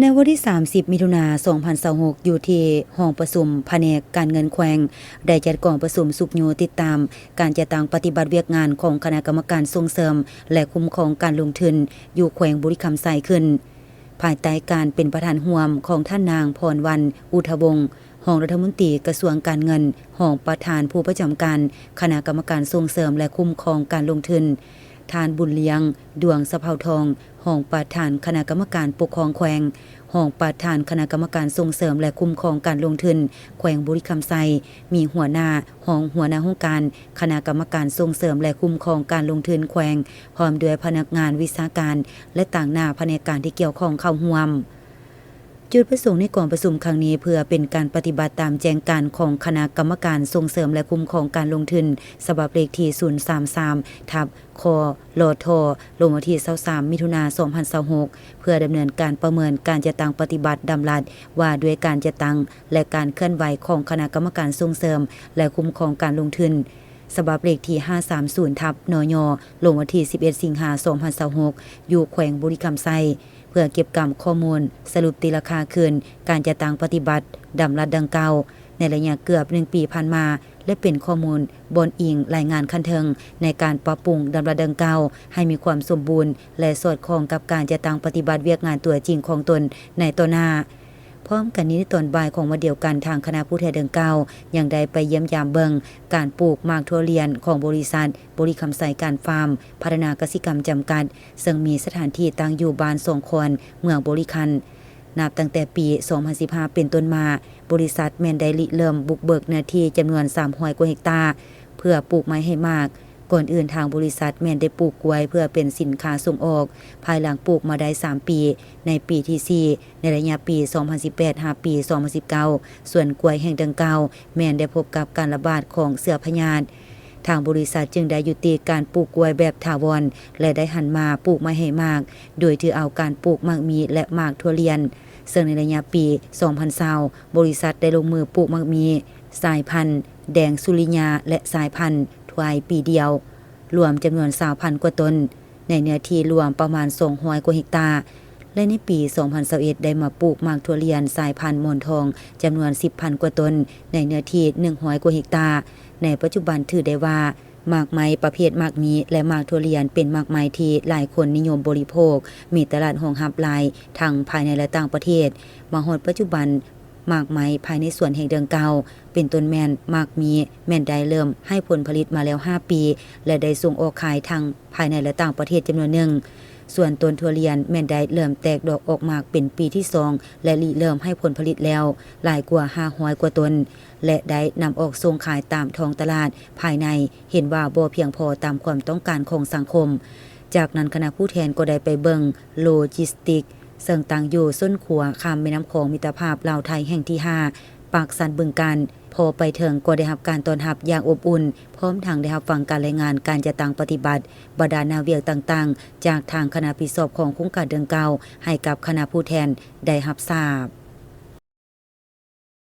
ໃນວັນທີສາມສິບ ມິຖຸນາ ສອງພັນຊາວຫົກ ຢູ່ທີ່ຫ້ອງປະຊຸມພະແນກການເງິນແຂວງ ໄດ້ຈັດກອງປະຊຸມຊຸກຍູ້ຕິດຕາມການຈັດຕັ້ງປະຕິບັດວຽກງານຂອງຄະນະກຳມະການສົ່ງເສີມ ແລະ ຄຸ້ມຄອງການລົງທຶນ ຢູ່ແຂວງບໍລິຄຳໄຊຂຶ້ນ ພາຍໃຕ້ການເປັນປະທານຮ່ວມຂອງທ່ານນາງ ພອນວັນ ອຸດທະວົງ ຮອງລັດຖະມົນຕີກະຊວງການເງິນ, ຮອງປະທານຜູ້ປະຈຳການຄະນະກຳມະການສົ່ງເສີມ ແລະ ຄຸ້ມຄອງການລົງທຶນ, ທ່ານ ບຸນລຽງ ດວງສະເພົາທອງ ຮອງປະທານຄະນະກຳມະການປົກຄອງແຂວງ, ຮອງປະທານຄະນະກຳມະການສົ່ງເສີມ ແລະ ຄຸ້ມຄອງການລົງທຶນແຂວງບໍລິຄຳໄຊ, ມີຫົວໜ້າ, ຮອງຫົວໜ້າຫ້ອງການຄະນະກຳມະການສົ່ງເສີມ ແລະ ຄຸ້ມຄອງການລົງທຶນແຂວງ, ພ້ອມດ້ວຍພະນັກງານວິຊາການ ແລະ ຕາງໜ້າພະແນກການທີ່ກ່ຽວຂ້ອງເຂົ້າຮ່ວມ. ຈຸດປະສົງໃນກອງປະຊຸມຄັ້ງນີ້ ເພື່ອເປັນການປະຕິບັດຕາມແຈ້ງການຂອງຄະນະກຳມະການສົ່ງເສີມ ແລະ ຄຸ້ມຄອງການລົງທຶນ ສະບັບເລກທີ ສູນສາມສາມ ທັບ ຄລທ ລົງວັນທີ ຊາວສາມ ມິຖຸນາ ສອງພັນຊາວຫົກ ເພື່ອດຳເນີນການປະເມີນການຈັດຕັ້ງປະຕິບັດດຳລັດວ່າດ້ວຍການຈັດຕັ້ງ ແລະ ການເຄື່ອນໄຫວຂອງຄະນະກຳມະການສົ່ງເສີມ ແລະ ຄຸ້ມຄອງການລົງທຶນ ສະບັບເລກທີ ຫ້າສາມສູນ ທັບ ນຍ ລົງວັນທີ ສິບເອັດ ສິງຫາ ສອງພັນຊາວຫົກ ຢູ່ແຂວງບໍລິຄຳໄຊ ເພື່ອເກັບກຳຂໍ້ມູນສະຫຼຸບຕີລາຄາຄືນການຈັດຕັ້ງປະຕິບັດດຳລັດດັ່ງກ່າວ ໃນໄລຍະເກືອບໜຶ່ງປີຜ່ານມາ ແລະ ເປັນຂໍ້ມູນບ່ອນອີງລາຍງານຂັ້ນເທິງໃນການປັບປຸງດຳລັດດັ່ງກ່າວໃຫ້ມີຄວາມສົມບູນ ແລະ ສອດຄ່ອງກັບການຈັດຕັ້ງປະຕິບັດວຽກງານຕົວຈິງຂອງຕົນໃນຕໍ່ໜ້າ. ພ້ອມກັນນີ້ ໃນຕອນບ່າຍຂອງວັນດຽວກັນ ທາງຄະນະຜູ້ແທນດັ່ງກ່າວຍັງໄດ້ໄປຢ້ຽມຢາມເບິ່ງການປູກໝາກຖົ່ວລຽນຂອງບໍລິສັດ ບໍລິຄຳໄຊການຟາມ ພັດທະນາກະສິກຳຈຳກັດ ເຊິ່ງມີສະຖານທີ່ຕັ້ງຢູ່ບ້ານສອງຄອນ ເມືອງບໍລິຄັນ. ນັບຕັ້ງແຕ່ປີສອງພັນສິບຫ້າເປັນຕົ້ນມາ, ບໍລິສັດແມ່ນໄດ້ລິເລີ່ມບຸກເບີກເນື້ອທີ່ຈຳນວນສາມຮ້ອຍກວ່າເຮັກຕາ ເພື່ອປູກໄມ້ໃຫ້ໝາກ. ກ່ອນອື່ນທາງບໍລິສັດແມ່ນໄດ້ປູກກ້ວຍເພື່ອເປັນສິນຄ້າສົ່ງອອກ. ພາຍຫຼັງປູກມາໄດ້ສາມປີ, ໃນປີທີສີ່ ໃນໄລຍະປີສອງພັນສິບແປດຫາປີສອງພັນສິບເກົ້າ ສວນກ້ວຍແຫ່ງດັ່ງກ່າວແມ່ນໄດ້ພົບກັບການລະບາດຂອງເຊື້ອພະຍາດ. ທາງບໍລິສັດຈຶ່ງໄດ້ຍຸຕິການປູກກ້ວຍແບບຖາວອນ ແລະ ໄດ້ຫັນມາປູກໄມ້ໃຫ້ໝາກ, ໂດຍຖືເອົາການປູກໝາກມີ້ ແລະ ໝາກຖົ່ວລຽນ. ເຊິ່ງໃນໄລຍະປີສອງພັນຊາວ ບໍລິສັດໄດ້ລົງມືປູກໝາກມີ້ສາຍພັນແດງສຸລິຍາ ແລະ ສາຍພັນທວາຍປີດຽວ ລວມຈຳນວນຊາວພັນກວ່າຕົ້ນ ໃນເນື້ອທີ່ລວມປະມານສອງຮ້ອຍກວ່າເຮັກຕາ ແລະ ໃນປີສອງພັນຊາວເອັດ ໄດ້ມາປູກໝາກຖົ່ວລຽນສາຍພັນໝອນທອງ ຈຳນວນສິບພັນກວ່າຕົ້ນ ໃນເນື້ອທີ່ໜຶ່ງຮ້ອຍກວ່າເຮັກຕາ. ໃນປັດຈຸບັນຖືໄດ້ວ່າ ໝາກໄມ້ປະເພດໝາກມີ້ ແລະ ໝາກຖົ່ວລຽນ ເປັນໝາກໄມ້ທີ່ຫຼາຍຄົນນິຍົມບໍລິໂພກ, ມີຕະຫຼາດຮອງຮັບຫຼາຍ ທັງພາຍໃນ ແລະ ຕ່າງປະເທດ. ມາຮອດປັດຈຸບັນ, ໝາກໄມ້ພາຍໃນສວນແຫ່ງດັ່ງກ່າວ ເປັນຕົ້ນແມ່ນໝາກມີ້ ແມ່ນໄດ້ເລີ່ມໃຫ້ຜົນຜະລິດມາແລ້ວຫ້າປີ ແລະ ໄດ້ສົ່ງອອກຂາຍທັງພາຍໃນ ແລະ ຕ່າງປະເທດຈຳນວນໜຶ່ງ. ສ່ວນຕົ້ນຖົ່ວລຽນແມ່ນໄດ້ເລີ່ມແຕກດອກອອກໝາກເປັນປີທີສອງ ແລະ ລິເລີ່ມໃຫ້ຜົນຜະລິດແລ້ວຫຼາຍກວ່າຫ້າຮ້ອຍກວ່າຕົນ ແລະ ໄດ້ນຳອອກສົ່ງຂາຍຕາມທ້ອງຕະຫຼາດພາຍໃນ ເຫັນວ່າບໍ່ພຽງພໍຕາມຄວາມຕ້ອງການຂອງສັງຄົມ. ຈາກນັ້ນຄະນະຜູ້ແທນກໍໄດ້ໄປເບິ່ງໂລຈິສຕິກ ເຊິ່ງຕັ້ງຢູ່ສົ້ນຂົວຂ້າມແມ່ນ້ຳຂອງມິດຕະພາບລາວໄທແຫ່ງທີຫ້າ ປາກຊັນ ບຶງການ. ພໍໄປເຖິງກໍໄດ້ຮັບການຕ້ອນຮັບຢ່າງອົບອຸ່ນ, ພ້ອມທັງໄດ້ຮັບຟັງການລາຍງານການຈັດຕັ້ງປະຕິບັດບັນດາໜ້າວຽກຕ່າງໆ ຈາກທາງຄະນະຜິດຊອບຂອງໂຄງການດັ່ງກ່າວ ໃຫ້ກັບຄະນະຜູ້ແທນໄດ້ຮັບຊາບ.